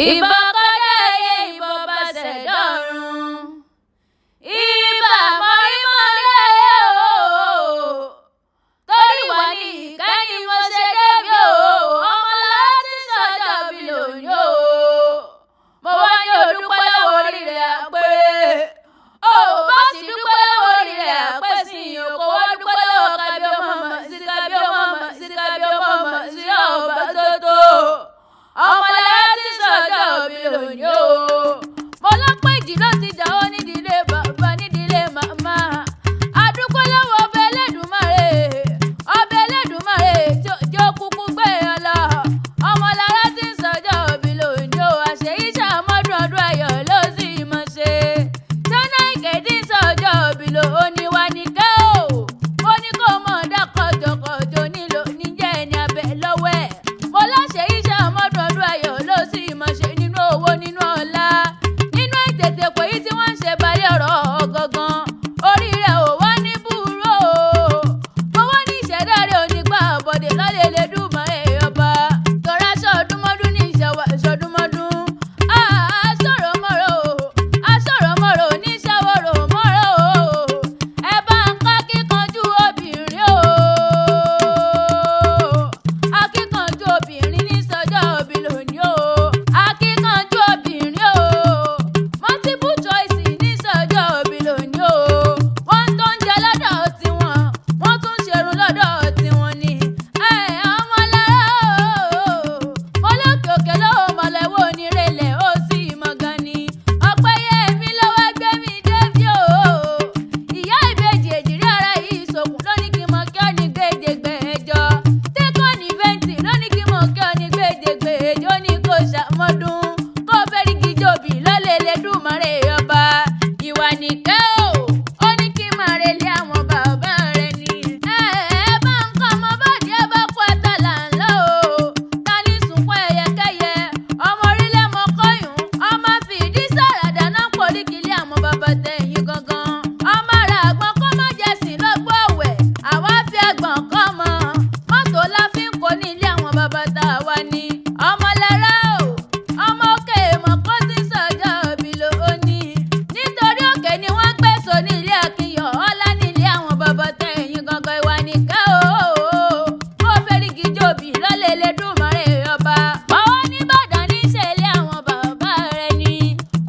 Ìbà kọ́dá ayé, ìbà ọba ṣẹ̀dá ọ̀run. Ìbà mọ̀rímọ̀lẹ́ o. Torí wà ní ìkẹ́ni mo ṣe débi o. Ọmọlára tí sọjọ́ bí lónìí o. Mo wá ní odúpẹ́ lọ́wọ́ orí rẹ̀ àpérè. Ó bá sì dúpẹ́ lọ́wọ́ orí rẹ̀ àpẹ́ sí i o. Kò wá dúpẹ́ lọ́wọ́ kábí ọmọ mọ̀ sí kábí ọmọ mọ̀ sí kábí ọmọ mọ̀ sí ọba tó tó. Ọmọlára tí sọjọ́ bí lónìí o. Mo lọ́pọ̀ ìjì ló ti jà ó nídìílé bàbá nídìílé màmá. Adúpẹ́ lọ́wọ́ ọba Ẹlẹ́dùmarè. Ọba Ẹlẹ́dùmarè tí ó kúkú gbé e lọ. Ọmọlára tí ń sọjọ́ òbí lónìí o. Àṣeyí ṣàmọ́dún ọdún ayọ̀ ló sì mọ̀ ṣe. Tọ́nà ìkẹ́dí sọjọ́ òbí lónìí wá ní kẹ́ o. Mo ní kó mọ̀ dá kọjọkọjọ nílò níjẹ́ ẹni abẹ lọ́wọ́ ẹ̀. Mo láṣeyí ṣàmọ́dún ọdún ayọ̀ ló sì mọ̀ ṣe nínú owó nínú ọlá. Nínú ìtètè pé yìí tí wọ́n ń ṣe balẹ̀ ọ̀rọ̀ gangan. Orí rẹ̀ ò wá ní búrò. Mo wá ní ìṣẹ̀dá rẹ̀ ò ní gbà bọ̀dé lọ́lẹ̀ Elédùmarè ọba. Tọ́ra aṣọ ọdúnmọ́dún ní ìṣẹ̀wà ìṣọdúnmọ́dún. Aṣọ̀rọ̀ mọ́rọ̀ o, aṣọ̀rọ̀ mọ́rọ̀ ò ní ṣàwọ̀rọ̀ mọ́rọ̀ o. Ẹ bá ń ká kíkanjú obìnrin o. Akíkanjú obìnrin ní sọjọ́ òbí lónìí o. Akíkanjú obìnrin o. Multiple choice ní sọjọ́ òbí lónìí o. Wọ́n tó ń jẹ lọ́dọ̀ tiwọn, wọ́n tún ń ṣerun lọ́dọ̀ tiwọn ni. Ẹ ọmọlára o. Mo lókè òkè lọ́wọ́ mọ̀lẹ́wọ́ onírèlẹ̀ ó sì mọ̀ gan ni. Ọpẹ́yẹmí ló wá gbé mi débi o. Ìyá ìbejì èjìrí ara yìí sòkùn ló ní kí n mọ kí ọ ní gbèdégbèjọ. Tẹ́kọ̀nì fẹ́ǹtì ló ní kí n mọ kí ọ ní gbèdégbèjọ ní kò ṣàmọ́dún. Kó fẹ́rígì jòbí lọ́lẹ̀ Elédùmarè ọba. Ìwà nìkẹ́ o, ó ní kí n máa relé àwọn bàbá rẹ̀ ni. Ẹ ẹ bá ń kọ́ ọmọ bọ́ọ̀dì ẹ bá kú ẹ̀ta là ń lọ o. Ta ní sunkún ẹyẹkẹ́yẹ? Ọmọ orílẹ̀ mọ kọ́yùn. Ọmọ fìdí sàràdà náà poríkìlẹ̀ àwọn bàbá tẹ̀yìn gangan. Ọmọ rẹ̀ àgbọn kó má jẹ sìn lọ́gbọ́ ọ̀wẹ̀. Àwa fi àgbọ̀n kọ́ mọ. Mọ́tò la fi ń kó ní ilé àwọn bàbá tá a wá ní. Ọmọlára o, ọmọ òkè mọ̀ kó tí ń sọjọ́ òbí lónìí. Nítorí òkè ni wọ́n gbé so ní ilé Akínyọ̀ ọlá ní ilé àwọn bàbá tẹ̀yìn gangan ìwà nìkan o. Kó fẹ́rígì jòbí lọ́lẹ̀ Elédùmarè ọba. Báwo nìbàdàn ní ìṣẹ̀lẹ̀ àwọn bàbá rẹ̀ ni?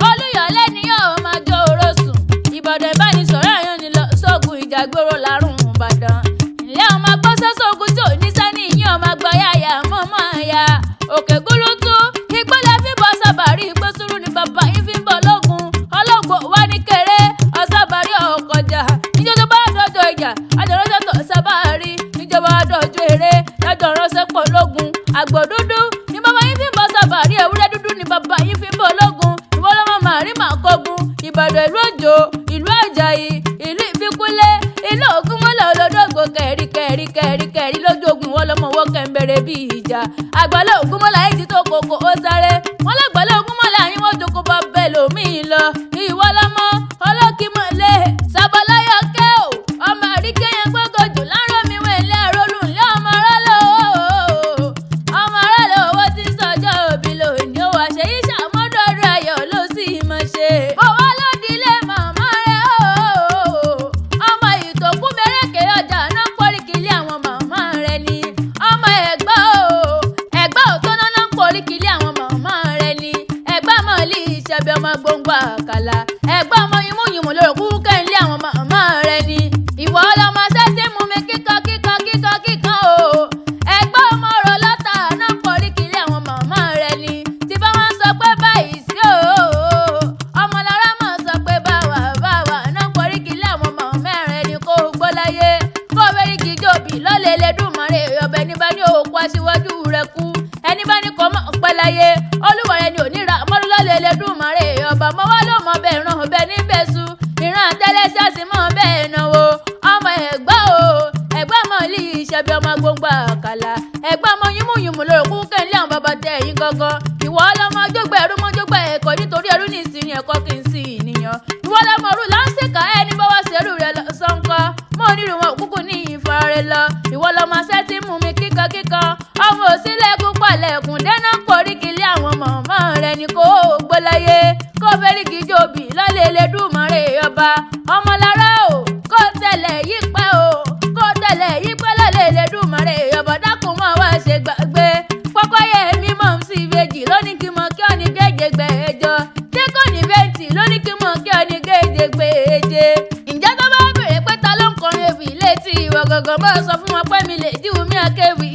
Olúyọ̀lé ni yóò máa jó oró sùn. Ìbàdàn ìbánisọ̀rọ̀ àyàn ni lọ sógun ìjàgbóró lárùn Ìbàdàn. Ilé ọmọ agbọ́sọ́ sógun tí ò ní sẹ́ni ìyín ọmọ àgbọ̀ yáyà mọ́mọ́ ya. Òkè gúlútú, igbó la fi bọ́ sábàrí, igbó sùúrù ni bàbá yín fi ń bọ̀ lógun. Ọlọ́gbọ̀ wá ní kéré, ọ̀sábàrí ọ̀kọ̀jà. Níjọ́ tó bá dọ̀jọ́ ìjà, àjọ̀rọ̀ṣẹ́ tó sábàrí. Níjọba dọ̀jọ́ eré, lájọ̀rọ̀ṣẹ́ pọ̀ lógun. Àgbò dúdú ni bàbá yín fi ń bọ́ sábàrí, ewúrẹ́ dúdú ni bàbá yín fi ń bọ̀ lógun. Ìwọ lọ́mọ màrí màá kọ́gun. Ìbàdàn ìlú Òjó, ìlú Àjàyí, ìlú Ìbíkúnlé, ìlú Ògúnmọ́lá olódógbò kẹ̀rí kẹ̀rí kẹ̀rí kẹ̀rí lójú ogun ìwọ lọ́mọ ọwọ́ kẹ̀ǹbẹ̀rẹ̀ bí ìjà. Àgbàlá Ògúnmọ́lá yìí ti tó koko ó sáré. Wọ́n lágbàlá Ògúnmọ́lá yín wọ́n jókòó bá bẹ́ẹ̀ lòmíì lọ. Ìwọ lọ́mọ ọlọ́kìmọ̀lé Sábàláyọ̀kẹ́ o. Ọmọ àríkẹ́ yẹn gbọ́gọ̀ jù láàárọ̀ mi wẹ̀ ilé àrólù ńlẹ́ ọmọ arálò o. Ọmọ arálò owó tí ń sọjọ́ òbí lónìí ó wá ṣe yí ṣàmọ́dún ọdún ayọ̀ ló sì mọ̀ ṣe. Mo wá lódìlé màmá rẹ̀ o. Ọmọ ìtòkú mẹ́rẹ̀kẹ́ ọjà náà pọ́ríkìlì àwọn màmá rẹ̀ ni. Ọmọ ẹ̀gbá o, ẹ̀gbá ò tó náná pọ́ríkìlì àwọn màmá rẹ̀ ni. Ẹ̀gbá mọ̀lì ìṣẹ̀bẹ̀ ọmọ gbòǹgbò àkàlà. Ẹ̀gbá ọmọ yìnmúyìnmú lórí kúkú kẹ́ńlé àwọn màmá rẹ̀ ni. Ìwọ ọlọmọ sẹ́sẹ́ mú mi kíkan kíkan kíkan kíkan o. Ẹ̀gbá ọmọ ọ̀rọ̀ lọ́tà náà pọ́ríkìlì àwọn màmá rẹ̀ ni. Tí bá wọn sọ pé báyìí sí o. Ọmọlára máa sọ pé báwa báwa náà pọ́ríkìlì àwọn màmá rẹ̀ ni kó gbọ́ láyé. Kó fẹ́rígì jòbí lọ́lẹ̀ Elédùmarè ọbẹ̀ ní bá ní òkú aṣíwájú rẹ̀ kú. Ẹni bá ní kọ́ mọ́ pẹ́ láyé. Olúwa rẹ̀ ni ò ní ra mọ́rú lọ́lẹ̀ Elédùmarè ọba. Mọ́ wá ló mọ bẹ́ẹ̀ ràn bẹ́ẹ̀ níbẹ̀ su. Ìran àtẹ́lẹsẹ̀ sì mọ́ bẹ́ẹ̀ náwó. Ọmọ ẹ̀gbá o, ẹ̀gbá mọ̀ lì ìṣẹ̀bí ọmọ gbòǹgbò àkàlà. Ẹ̀gbá ọmọ yìnmúyìnmú lórí kúkú kẹ́ńlé àwọn bàbá tẹ̀ yín gangan. Ìwọ ọlọ́mọ jógbà ẹrú mọ́ jógbà ẹ̀kọ́ nítorí ẹrú ní ìsinmi ẹ̀kọ́ kì í sí ìníyàn. Ìwọ ọlọ́mọ rú láǹsìkà ẹni bá wá ṣerú rẹ lọ sọ́ńkọ́. Mọ́ onírú wọn kúkú ní ìfarare lọ. Ìwọ lọmọ ṣẹ́ tí mú mi kíkan kíkan. Ọmọ òsínlẹ̀kùn palẹ̀kùn dáná poríkìlì àwọn mọ̀mọ́ rẹ ni. Elégbèje. Ǹjẹ́ tó bá béèrè pé ta ló ń kọrin ewì létí ìwọ gangan, máa sọ fún wọn pé mi lè díwù mí akéwì.